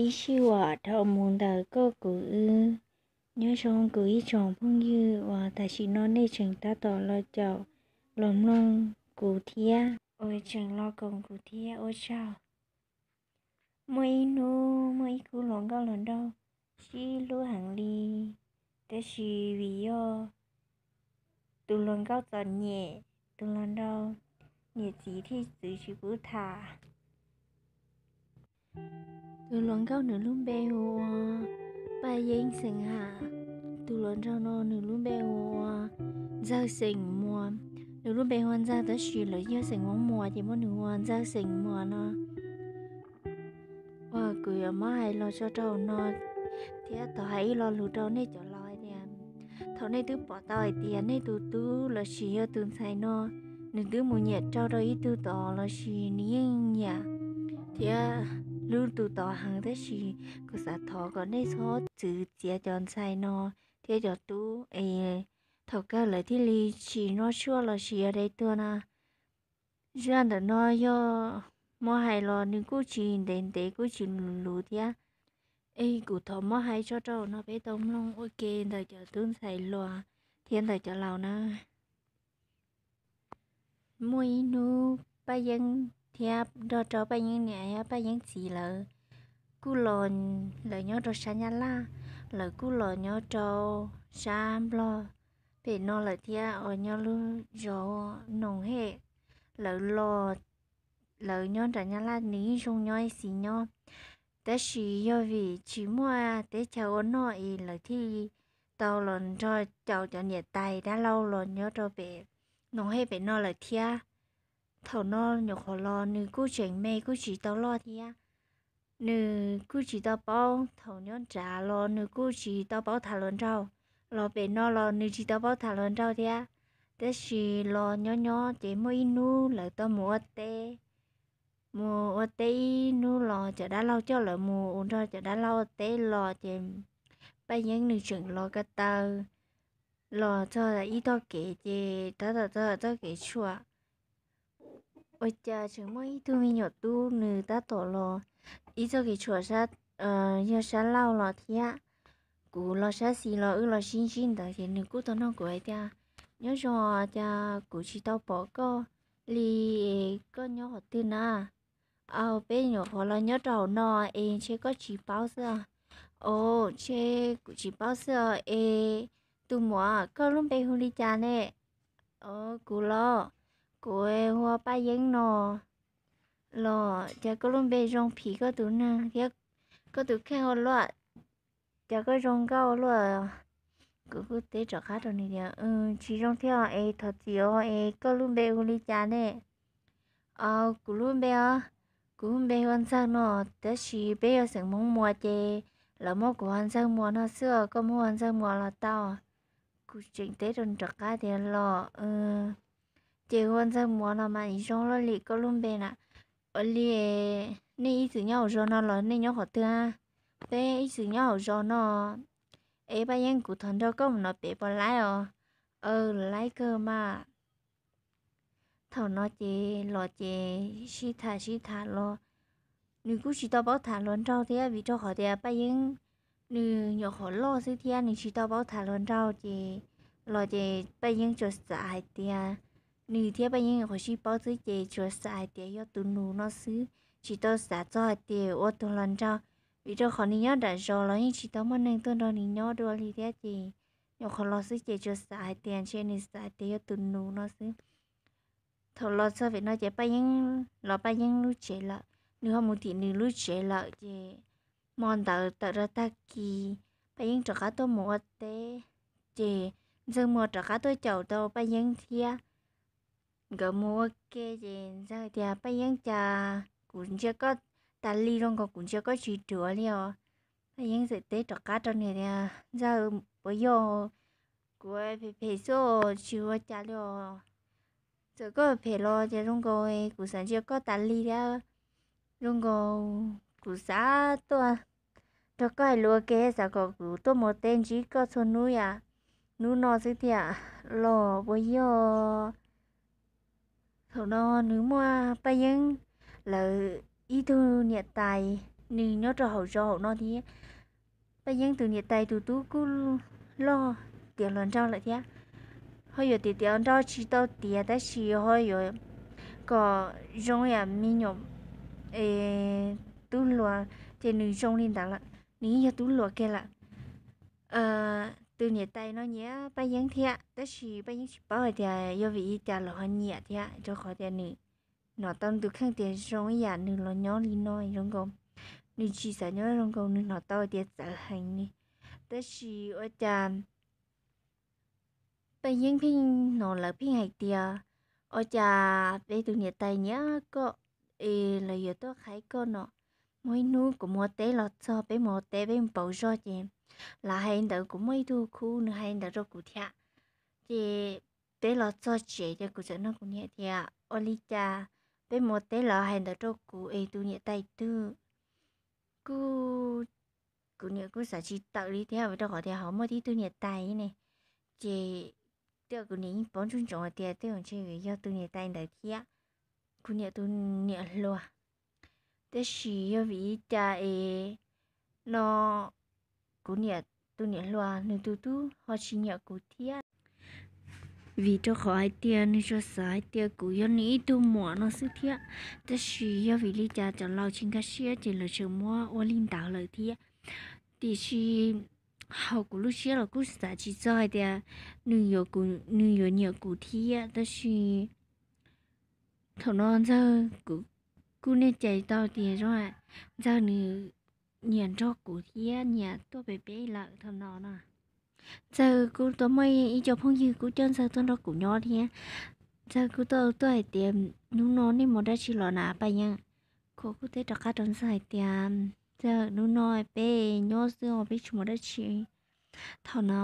Ib sij huam dhau mus ntawm koj kuv wb. Nyob zoo kuv ib tsoom phooj ywg uas tam sim no nej tseem tab tom los caum los mloog kuv thiab uas tseem los koom kuv thiab ua tsaug. Muaj ib hnub muaj ib khub hluas nkauj hluas nraug sib hlub heev li, tab sis vim yog tus hluas nkauj txom nyem, tus hluas nraug niam txiv thiab txwv tsis pub tham. Tus hluas nkauj nws lub npe hu ua Paj Yeeb xeem Ham, tus hluas nraug no nws lub npe hu ua Ntxawg xeem Muas. Nws lub npe hu ua Ntxawg tab sis lawv yog xeem Hmoob Muas ces muab nws hu ua Ntxawg xeem Muas no. Uas kuv yuav muab hais los tso rau no thiab tau hais ib lo lus rau nej cov laus hais tias, thaum nej twb pom tau hais tias nej tus tub lossis yog tus ntxhais no, nws twb mus nyiam rau rau ib tug tod lossis nws yeej nyiam thiab hlub tus tod heev, tab sis kuv xav thov kom nej txhob txwv txiav cov ntxhais no thiab cov tub es thaum kawg lawv thiaj li tsis noj tshuaj lossis yog dai tuag na. Zaj ntawm no yog muab hais los nws kuj tsis ntev ntev kuj tsis luv luv thiab, es kuv thov muab hais tso rau no peb tau mloog ua ke ntawm cov tub ntxhais hluas thiab ntawm cov laus na. Muaj ib hnub Paj Yeeb thiab nrog rau Paj Yeeb niam thiab Paj Yeeb txiv lawv kuj los, lawv nyob rau sab Nyab Laj, lawv kuj los nyob rau sab Nplog pem no lawm thiab uas nyob lub zos Noos Hej. Lawv los, lawv nyob nram Nyab Laj nws yeej zoo nyob ib xis nyob, tab sis yog vim tsis muaj teb chaws ua noj es lawv thiaj li tau los nrog caum cov niam tais dab laug los nyob rau pem Noos Hej pem no lawm thiab. Thaum no nyuam qhuav los nws kuj tseem me kuj tsis tau loj thiab, nws kuj tsis tau paub, thaum nyob nrad los nws kuj tsis tau paub tham hluas nraug, los pem no los nws tsis tau paub tham hluas nraug thiab. Tab sis los nyob nyob ces muaj ib hnub lawv tau mus ua teb, mus ua teb ib hnub los cov dab laug coj lawv mus ua nrog cov dab laug ua teb los ces Paj Yeeb nws tseem los ko taw, los txog ib tog kev ces tab tom txog txoj kev tshuam, ua cas tseem muaj ib tug me nyuam tub nws tab tom los ib txoj kev tshuam sab, yog sab laug los thiab. Kuv los sab xis los wb los sib ntsib ntawd ces nws kuj tau nug kuv hais tias, nyob zoo, cas kuv tsis tau pom koj li, koj nyob qhov twg na? Au, peb nyuam qhuav los nyob rau hauv no es ntshe koj tsis paub xwb os. Au, ntshe kuv tsis paub xwb os. Es tus muam, koj lub npe hu li cas ne? Au, kuv los, kuv hu ua Paj Yeeb no. Los cas koj lub npe zoo phim koj tus neeg thiab koj tus kheej ua luaj, cas koj zoo nkauj ua luaj. Kuv kuj teb rov qab rau nws tias, tsis zoo thiab es thov txim os, es koj lub npe hu li cas ne? Au, kuv lub npe os, kuv lub npe hu ua Ntxawg no, tab sis peb yog xeem Hmoob Muas ces lawv muab kuv hu ua Ntxawg Muas no xwb os, koj muab hu ua Ntxawg Muas los tau. Kuv tseem teb rau nws rov qab tias, los ces hu ua Ntxawg Muas no mas zoo loj li koj lub npe na. Ua li, nej ib txwm nyob hauv zos no los nej nyob qhov twg? Peb ib txwm nyob hauv zos no. Es Paj Yeeb, kuv thov nrog koj mus nov pem puas laib os? Aw, laib kawg mas. Thaum no ces los ces sib tham sib tham los, nws kuj tsis tau paub tham hluas nraug thiab vim rau qhov tias Paj Yeeb nws nyuam qhuav loj xwb thiab nws tsis tau paub tham hluas nraug ces, los ces Paj Yeeb tsuas xav hais tias, nws thiab Paj Yeeb nyuam qhuav sib paub xwb ces tsuas xav hais tias yog tus nus no xwb, tsis tau xav txog hais tias ua tus hluas nraug. Vim rau qhov nws nyob nram zos los yeej tsis tau muaj neeg tuaj nrog nws nyob dua li thiab ces nyuam qhuav los xwb ces tsuas xav hais tias ntshe nws xav hais tias yog tus nus no xwb. Thaum los txog pem no ces Paj Yeeb los Paj Yeeb lub tsev lawm, nws ho mus tim nws lub tsev lawm ces hmo ntawd tawm rau tag kis Paj Yeeb rov qab tuaj mus ua teb, ces Ntxawg Muas rov qab tuaj caum tau Paj Yeeb thiab. Nkawd mus ua ke ces Ntxawg tias, Paj Yeeb, cas kuv ntsia koj tas li zoo nkaus kuv ntsia koj tsis duav li os. Paj Yeeb txawm teb rov qab rau nws tias, Ntxawg, puas yog kuv phem phem xwb tsis ua cas li os? Txawm koj phem los ces zoo nkaus kuv xav ntsia koj tas li thiab. Zoo nkaus kuv xav tuaj nrog koj hais lus ua ke, xav kom kuv tuaj mus teb ntsib koj txhua hnub yam hnub no xwb tiag los puas yog? Thaum no nws muaj Paj Yeeb lawv ib tug niam tais nws nyob rau hauv zos hauv no thiab. Paj Yeeb tus niam tais tus tub kuj loj tiav hluas nraug lawm thiab. Ho yuav tiav tiav nraug tsis tau tiav tab sis ho yuav kom zoo yam me nyuam tub hluas, ces nws zoo li ntawd lawm, nws yeej yog tub hluas kiag lawm. Tus niam tais no nyiam Paj Yeeb thiab, tab sis Paj Yeeb tsis paub hais tias yog vim li cas lawv ho nyiam thiab, rau qhov tias nws hnov tau nws tus kheej tias zoo ib yam nws los nyob li no zoo nkaus, nws tsis xav nyob zoo nkaus, nws hnov tau tias txawv heev li. Tab sis ua cas Paj Yeeb pheej hnov lawv pheej hais tias, ua cas peb tus niam tais nyiam koj es lawv yuav tuaj qhaib koj no. Muaj ib hnub kuv mus ua teb los txog, peb mus ua teb peb mus pauv zog ces lawv hais ntawd, kuv muaj ib tug khub nws hais ntawd rau kuv thiab. Ces peb los txog tsev ces kuv txawm nug kuv niam tias ua li cas peb mus ua teb lawv hais ntawd rau kuv es tus niam tais twg. Kuv, kuv niam kuj xav tsis tawm li thiab, rau qhov tias ho muaj tib tug niam tais ne. Ces tej zaum kuv niam yeej paub ntsoov ntsoov hais tias tej zaum ntshe yog tus niam tais ntawd thiab, kuv niam tus niam hluas. Tab sis yog vim li cas es no kuv niam tus niam hluas nws tus tub ho tsis nyiam kuv thiab, vim rau qhov hais tias nws tsuas xav hais tias kuv yog nws ib tug muam no xwb thiab. Tab sis yog vim li cas cov laus tsis nkag siab ces lawv tseem muab ua li ntawd lawm thiab. Tiam sis hauv kuv lub siab los kuj xav tsis txog hais tias nws yuav, nws yuav nyiam kuv thiab, tab sis thaum no Ntxawg kuj niaj cais tau tias zoo, Ntxawg nws nyiam nrog kuv thiab nyiam tuaj pem peb lawm thaum no no. Ntxawg kuj tau muaj ib co phooj ywg kuj coj Ntxawg tuaj nrog kuv nyob thiab. Ntxawg kuj tau tuaj hais tias, hnub no nej mus dab tsi los na Paj Yeeb? Kuv kuj teb rov qab rau Ntxawg hais tias, Ntxawg, hnub no peb nyob xwb os, peb tsis mus dab tsi. Thaum no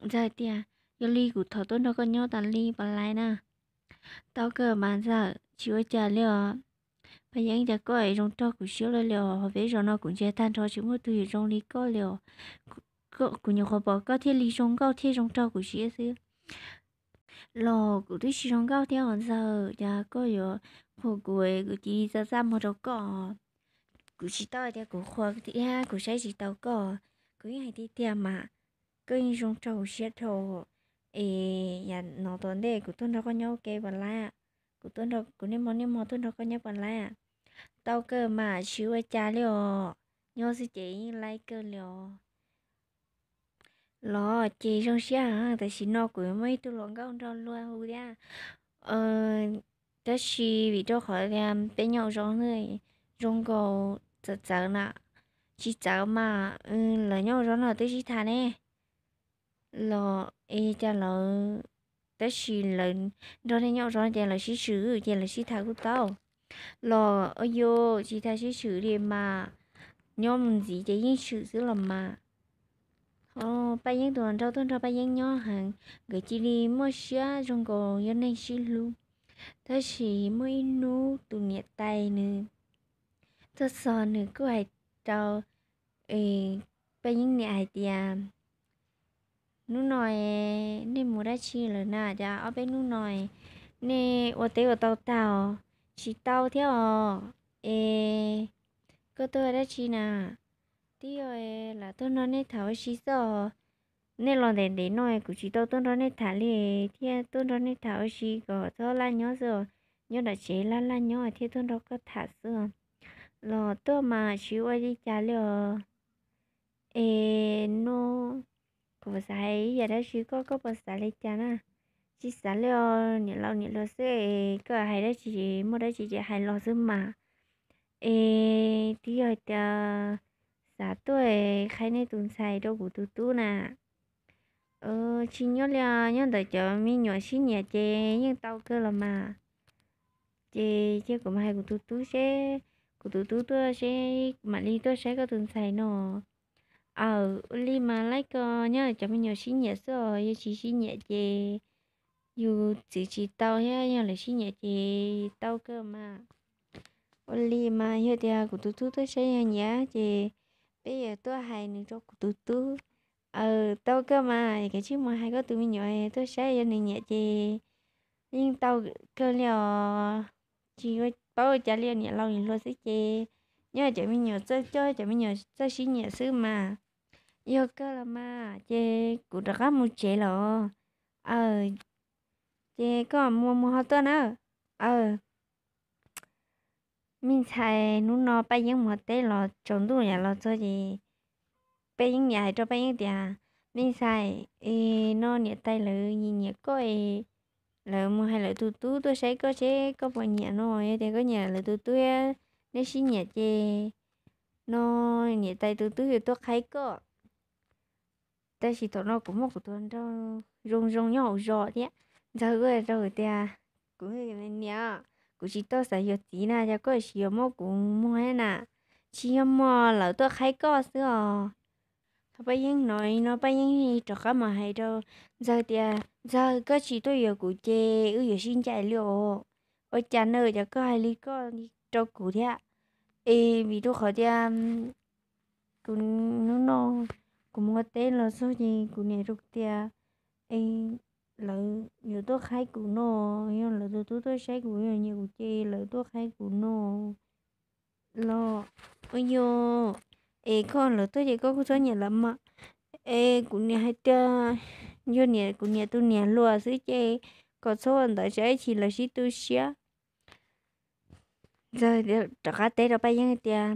Ntxawg tias, yog li kuv thov tuaj nrog koj nyob tas li puas laib na? Tau kawg mas Ntxawg, tsis ua cas li os. Paj Yeeb, cas koj zoo nraug kuv siab luaj li os, hauv peb zos no kuv ntsia tag nrho tsis muaj tus yuav zoo li koj li os. Kuv nyuam qhuav pom koj thiaj li zoo nkauj thiab zoo nraug kuv siab xwb. Los kuv twb tsis zoo nkauj thiab os Ntxawg, cas koj yuav qhuas kuv, kuv cia li txaj txaj muag rau koj. Kuv tsis tau hais tias kuv qhuas thiab kuv saib tsis taus koj, kuv yeej hais tiag tiag mas, koj yeej zoo nraug kuv siab dhau. Es yam no tom ntej kuv tuaj nrog koj nyob ua ke puas laib? Kuv, kuv niaj hmo niaj hmo tuaj nrog koj nyob puas laib? Tau kawg mas, tsis ua cas li os, nyob xwb ces yeej laib kawg li os. Los ces zoo siab heev, tam sim no kuv muaj ib tug hluas nkauj nrog luag hu thiab. Tab sis vim rau qhov tias peb nyob zos no zoo nkaus txawv txawv na, tsis txawv mas, lawv nyob zos no twb sib tham ne. Los es cas lawv, tab sis lawv nrog nej nyob zos ces lawv sib swm ces lawv sib tham kuj tau. Los ua yus tsis tham sib swm li mas, nyob mus ntxiv ces yeej swm xwb los mas. Ho Paj Yeeb tus hluas nraug tuaj nrog Paj Yeeb nyob heev, nkawd cia li muaj siab zoo nkaus yog neeg sib hlub. Tab sis muaj ib hnub tus niam tais nws tuaj txog nws kuj hais rau Paj Yeeb niam hais tias, hnub no nej mus dab tsi lawm na? Cas ob peb hnub no nej ua teb ua tau tag os? Tsis tau thiab os. Es koj tuaj dab tsi na? Twb yog lam tuaj nrog nej tham ua si xwb os. Nej los ntev ntev no kuv tsis tau tuaj nrog nej tham li, thiaj tuaj nrog nej tham ua si kom txhob laj nyob xwb os. Nyob nram tsev laj laj nyob thiaj tuaj nrog koj tham xwb os. Los tuaj mas tsis ua li cas li os. Es no kuv puas xav hais ib yam dab tsi koj, koj puas xav li cas na? Tsis xav li os, niam laus niam hluas xwb es koj hais dab tsi, muaj dab tsi ces hais los xwb mas. Es twb yog hais tias xav tuaj qhia nej tus ntxhais rau kuv tus tub na. Tsis nyob li os, nyob ntawm cov me nyuam sib nyiam ces yeej tau kawg los mas. Ces cia kuv mam hais kuv tus tub seb, kuv tus tub tuaj seb mam li tuaj saib koj tus ntxhais no. Aw, ua li mas laib ko, nyob cov me nyuam sib nyiam xwb os, yog tsis sib nyiam ces yus txwv tsis tau thiab, yog lawv sib nyiam ces tau kawg mas. Ua li mas yog tias kuv tus tub tuaj saib yog nyiam ces peb yuav tuaj hais nws rau kuv tus tub. Aw, tau kawg mas, kav tsij mus hais koj tus me nyuam tuaj saib, yog nws nyiam ces yeej tau kawg li os. Tsis paub ua cas li, niam laus niam hluas xwb ces nyob cov me nyuam txawj coj, cov me nyuam txawj sib nyiam xwb mas. Yog kawg los mas ces kuv rov qab mus tsev los. Aw, ces koj mus mus ho tuaj na. Aw, me ntxhais, hnub no Paj Yeeb mus teb los tsaus ntuj yam los txog ces Paj Yeeb niam hais rau Paj Yeeb tias, me ntxhais, no niam tais lawv nyiam nyiam koj es lawv mus hais lawv tus tub tuaj saib koj seb koj puas nyiam no. Yog tias koj nyiam lawv tus tub, neb sib nyiam ces no niam tais tus tub yuav tuaj qhaib koj. Tab sis thaum no kuv muaj kuv tus hluas nraug zoo zoo nyob hauv zos thiab. Ntxawg kuj rau tias, kuv niam, kuv tsis tau xav yuav txiv na, yog koj tsis yuav muab kuv muag na, tsis yog muag lawv tuaj qhaib koj xwb os. Thaum Paj Yeeb hnov li no Paj Yeeb rov qab mus hais rau Ntxawg tias, Ntxawg, koj tsis tuaj yuav kuv ces wb yuav sib ncaim li os. Ua cas na, cas koj hais li koj rau kuv thiab? Es vim rau qhov tias kuv hnub no kuv mus ua teb los txog ces kuv niam rau tias, es lawv yuav tuaj qhaib kuv no, yog lawv tus tub tuaj saib kuv yog nyiam kuv ces lawv tuaj qhaib kuv no los. Ua yog, es koj lawv tuaj ces koj kuj txhob nyiam lawv mas. Es kuv niam hais tias yog niam, kuv niam tus niam hluas xwb ces kom txhob ua ntawd, tsam ib chim lawv sib tu siab. Ntxawg rov qab teb rau Paj Yeeb tias,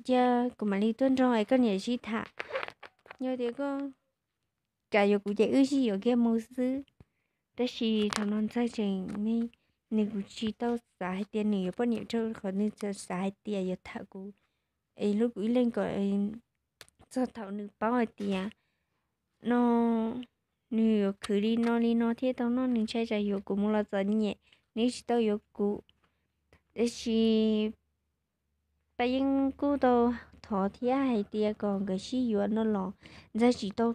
cia kuv mam li tuaj nrog es koj niam sib tham. Yog tias koj kam yuav kuv ces wb sib yuav kiag mus xwb. Tab sis thaum no Ntxawg tseem me, nws kuj tsis tau xav hais tias nws yuav poj niam rau qhov nws txawm xav hais tias yuav tham kuv, es hlub kuv ib leeg kom txog thaum nws paub hais tias no nws yuav khwv li no li no thiaj tau noj, nws ntshai tsam yuav kuv mus los txom nyem, nws tsis tau yuav kuv. Tab sis Paj Yeeb kuj tau thov thiab hais tias kom nkawd sib yuav no los Ntxawg tsis tau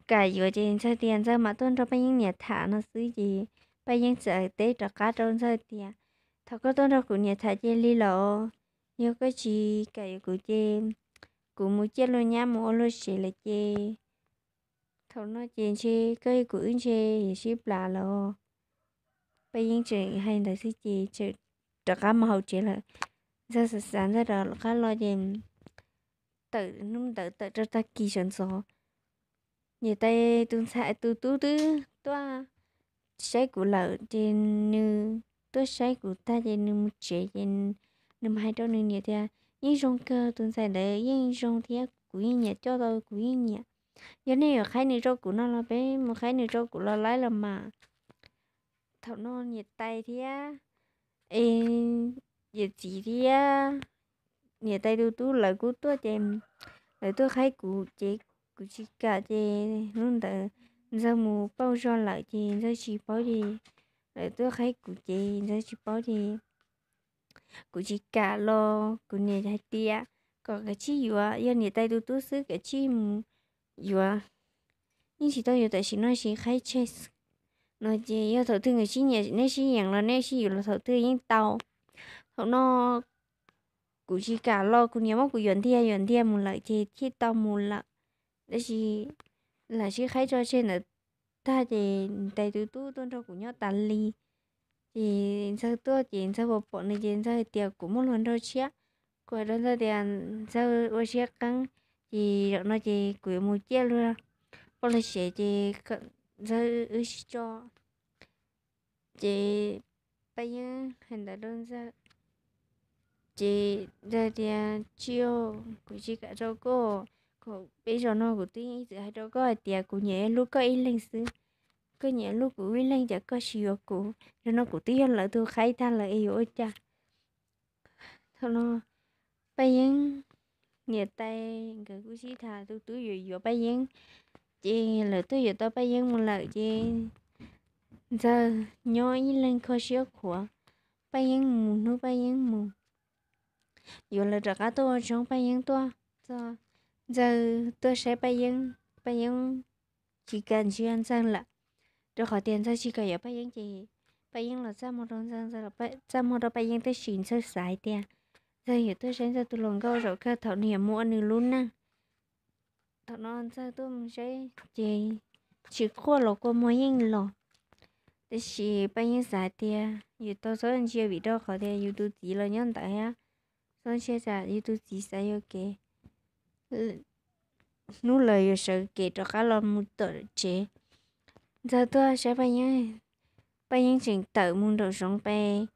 kam yuav ces Ntxawg tias Ntxawg mam tuaj nrog Paj Yeeb niam tham no xwb ces Paj Yeeb txawm teb rov qab rau Ntxawg tias, thaum koj tuaj nrog kuv niam tham cia li los, yog koj tsis kam yuav kuv ces kuv mus ciaj luag nyab mus ua luag sev lawm ces thaum no ces ntshe koj kuv wb ntshe yuav sib plas los. Paj Yeeb tseem hais ntawd xwb ces tseem rov qab mus hauv tsev lawm. Ntxawg xav xav Ntxawg rov qab los ces tawm hnub ntawd tawm rau tag kis sawv ntxov, niam tais tus ntxhais tus tub twb tuaj saib kuv lawm ces nws tuaj saib kuv tag ces nws mus tsev ces nws mus hais rau nws niam tias, yeej zoo kawg, tus ntxhais ntawd yeej zoo thiab kuv yeej nyiam coj tau, kuv yeej nyiam. Yog nej yuav qhaib nws rau kuv no los peb mus qhaib nws rau kuv los laib los mas. Thaum no niam tais thiab es yawm txiv thiab niam tais tus tub lawv kuj tuaj ces lawv tuaj qhaib kuv ces kuv tsis kam ces hnub ntawd Ntxawg mus pauj zog lawm ces Ntxawg tsis paub ces lawv tuaj qhaib kuv ces Ntxawg tsis paub ces kuv tsis kam los kuv niam hais tias kom kav tsij yuav, yog niam tais tus tub xwb kav tsij mus yuav, yeej tsis tau yuav tam sim no, sib qhaib tseg no ces yog thaum twg nkawd sib nyiam nej sib yeem los nej sib yuav los thaum twg yeej tau. Thaum no kuv tsis kam los kuv niam muab kuv yuam ntiag yuam ntiag mus lawm ces thiaj tau mus lawm. Tab sis lam sib qhaib tso tseg ntawd tag ces niam tais tus tub tuaj nrog kuv nyob tas li. Ces Ntxawg tuaj ces Ntxawg pom pom nws ces Ntxawg hais tias kuv muaj hluas nraug tshiab. Kuv hais rau Ntxawg tias Ntxawg ua siab qeeb, ces zaum no ces kuv yuav mus ciaj luag poj luag sev ces Ntxawg wb sib tso. Ces Paj Yeeb hais ntawd rau Ntxawg, ces Ntxawg tias tsis, kuv tsis kam rau koj, kom peb zaum no kuv twb ib txwm hais rau koj hais tias kuv nyiam hlub koj ib leeg xwb, koj nyiam hlub kuv ib leeg ces koj tsis yuav kuv, zaum no kuv twb yog lawv tus qhaib tag lawm es yuav ua cas. Thaum no Paj Yeeb niam tais nkawd kuj sib tham tus tub yuav yuav Paj Yeeb, ces lawv tuaj yuav tau Paj Yeeb mus lawm ces Ntxawg nyob ib leeg kho siab khuav. Paj Yeeb mus hnub Paj Yeeb mus, yuav lawv rov qab tuaj ua tshoob Paj Yeeb tuaj txog, Ntxawg tuaj saib Paj Yeeb, Paj Yeeb tsis kam ntsia Ntxawg lawm, rau qhov tias Ntxawg tsis kam yuav Paj Yeeb ces Paj Yeeb los txaj muag rau Ntxawg, Ntxawg los txaj muag rau Paj Yeeb, tab sis Ntxawg xav hais tias Ntxawg yuav tuaj saib Ntxawg tus hluas nkauj zaum kawg thaum nws yuav mus ua nws lub neej. Thaum no Ntxawg tuaj mus saib ces tsis quaj los kua muag yeej los. Tab sis Paj Yeeb xav hais tias yus tau txhob ntsia vim rau qhov tias yus tus txiv los nyob ntawd thiab, Tub ntshai tsam yus tus txiv xav yuam kev, hnub lawm yuav sawv kev rov qab los mus tom tsev. Ntxawg tuaj saib Paj Yeeb, Paj Yeeb tseem tawm mus nraum zoov pem,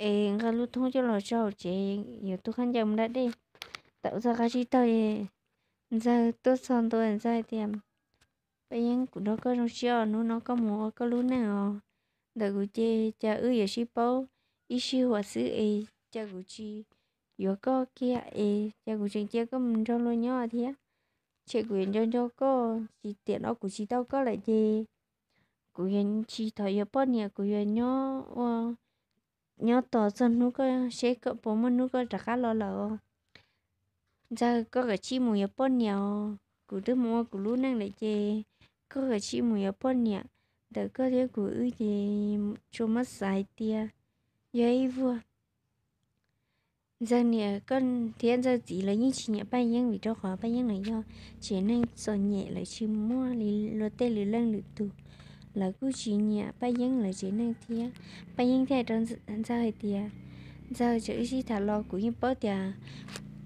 es nqa lub thoob coj los tso hauv tsev yuav tu khaub ncaws mus da dej. Tawm txog qab tsib taug, Ntxawg tuaj txog ntua, Ntxawg hais tias, Paj Yeeb, kuv nrog koj zoo siab os, hnub no koj mus ua koj lub neej os. Ntawm kuv ces cas wb yuav sib paub ib sij huam xwb es cas kuv tsis yuav koj kiag es cas kuv tseem cia koj mus nrog luag nyob thiab. Tshem kuv yuav nco nco koj, tsis tiam no kuv tsis tau koj lawm ces kuv yuav tsis thov yuav poj niam, kuv yuav nyob ua, nyob tos txog hnub koj seb puas muaj hnub koj rov qab los lawm. Ntxawg, koj kav tsij mus yuav poj niam os, kuv twb mus ua kuv lub neej lawm ces koj kav tsij mus yuav poj niam. Ntawm koj thiab kuv wb ces tsuas muab xav hais tias yog ib vuag. Ntxawg niam thiab Ntxawg txiv lawv yeej tsis nyiam Paj Yeeb vim rau qhov Paj Yeeb lawv yog tsev neeg txom nyem, lawv tsis muaj li luag tej lwm leej lwm tus. Lawv kuj tsis nyiam Paj Yeeb lawv tsev neeg thiab. Paj Yeeb thiaj hais rau Ntxawg hais tias, Ntxawg, tseem wb sib tham los kuv yeej paub tias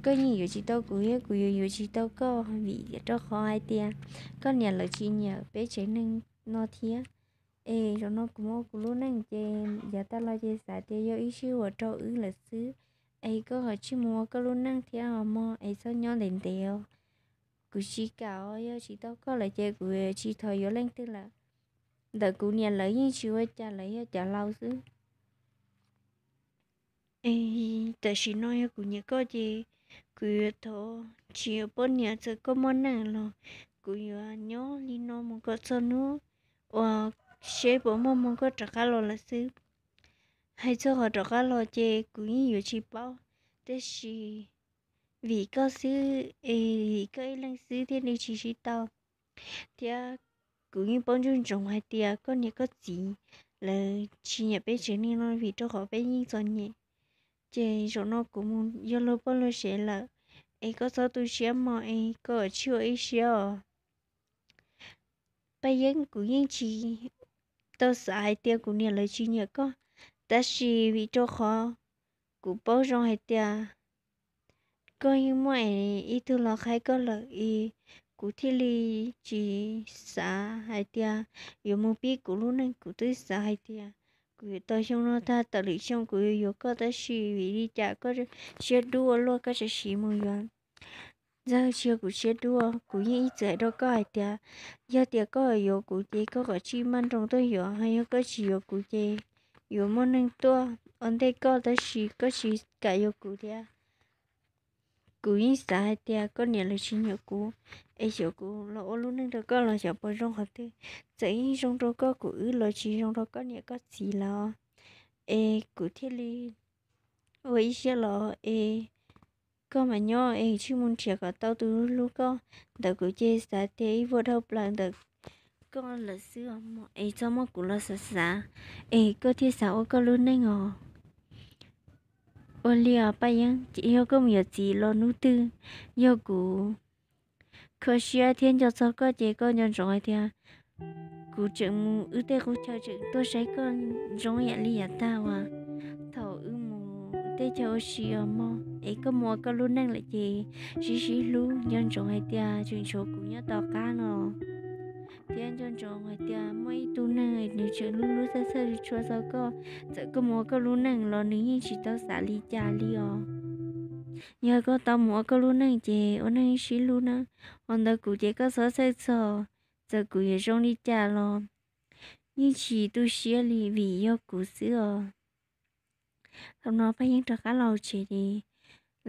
koj yeej yuav tsis tau kuv thiab kuv yuav yuav tsis tau koj vim rau qhov hais tias koj niam lawv tsis nyiam peb tsev neeg no thiab. Es zaum no kuv muaj kuv lub neej ces yav tag los ces xav tias yog ib sij huam rau wb lawm xwb. Es koj kav tsij mus ua koj lub neej thiab os mog, es txhob nyob ntev ntev os. Kuv tsis kam os, yog tsis tau koj lawm ces kuv tsis thov yuav leej twg lawm. Ntawm kuv niam lawv yeej tsis ua cas, lawv yog cov laus xwb. Es tam sim no yog kuv nyiam koj ces kuv yuav thov tsis yuav poj niam, txawm koj muaj neej los kuv yuav nyob li no mus kom txog hnub uas seb puas muaj hmoo koj rov qab los lawm xwb. Hais txog qhov rov qab los ces kuv yeej yuav tsis paub, tab sis vim koj xwb es vim koj ib leeg xwb thiaj li tsis sib tau. Thiab kuv yeej paub ntsoov ntsoov hais tias koj niam koj txiv lawv tsis nyiam peb tsev neeg no vim rau qhov peb yeej txom nyem. Ces zaum no kuv mus yog luag poj luag sev lawm, es koj txhob tu siab mog, es koj kav tsij ua ib siab os. Paj Yeeb, kuv yeej tsis tau xav hais tias kuv niam lawv tsis nyiam koj, tab sis vim rau qhov kuv paub zoo hais tias koj yeej muaj ib tug los qhaib koj lawm es kuv thiaj li tsis xav hais tias yuav mus pib kuv lub neej. Kuv twb xav hais tias kuv yuav tos xyoo no tag, tawm lwm xyoo kuv yuav yuav koj, tab sis vim li cas koj siab dub ua luaj koj tseem siv mus yuav Ntxawg? Tsis yog kuv siab dub, kuv yeej ib txwm hais rau koj hais tias yog tias koj yuav kuv ces koj kav tsij maj nroos tuaj yuav, ho yog koj tsis yuav kuv ces yuav muaj neeg tuaj ua ntej koj, tab sis koj tsis kam yuav kuv thiab. Kuv yeej xav hais tias koj niam lawv tsis nyiam kuv, es xyov kuv los ua lub neej rau koj los xyov puas zoo qhov twg. Txawm yeej zoo rau koj kuv wb los tsis zoo rau koj niam koj txiv lawm, es kuv thiaj li ua ib siab los es koj mam nyob es tsij mus nrhiav kom tau tus hlub koj. Ntawm kuv ces xav tias ib vuag dhau plaws ntawm koj lawm xwb os mog, es txhob muab kuv los xav xav, es koj thiaj xav ua koj lub neej os. Ua li os Paj Yeeb, ces yog koj mus yuav txiv los hnub twg yog kuv kho siab thiab nco txog koj ces koj nco ntsoov hais tias kuv tseem mus wb tej qub chaw tseem tuaj saib koj zoo yam li yav tag uas thaum wb mus wb tej chaw ua si os mog. Es koj mus ua koj lub neej lawm ces sib sib hlub, nco ntsoov hais tias tseem tshuav kuv nyob tom qab no. Thiab nco ntsoov hais tias muaj ib tug neeg nws tseem hlub hlub txhawj txhawj tshua txog koj, txawm koj mus ua koj lub neej los nws yeej tsis tau xav li cas li os. Yog koj tau mus ua koj lub neej ces ua neej sib hlub na. Ho ntawm kuv ces koj txhob txhawj txog, txawm kuv yuav zoo li cas los yeej tsis tu siab li vim yog kuv xwb os. Thaum no Paj Yeeb rov qab los tsev ces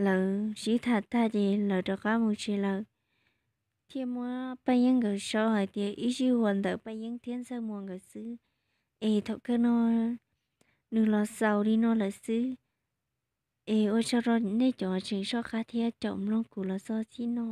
lawv sib tham tag ces lawv rov qab mus tsev lawm. Thiaj muab Paj Yeeb nkawd sau hais tias ib sij huam ntawm Paj Yeeb thiab Ntxawg Muas nkawd xwb. Es thaum kawg no nws los xaus li no lawm xwb. Es ua tsaug rau nej cov tseem soj qab thiab caum mloog kuv los txog txij no.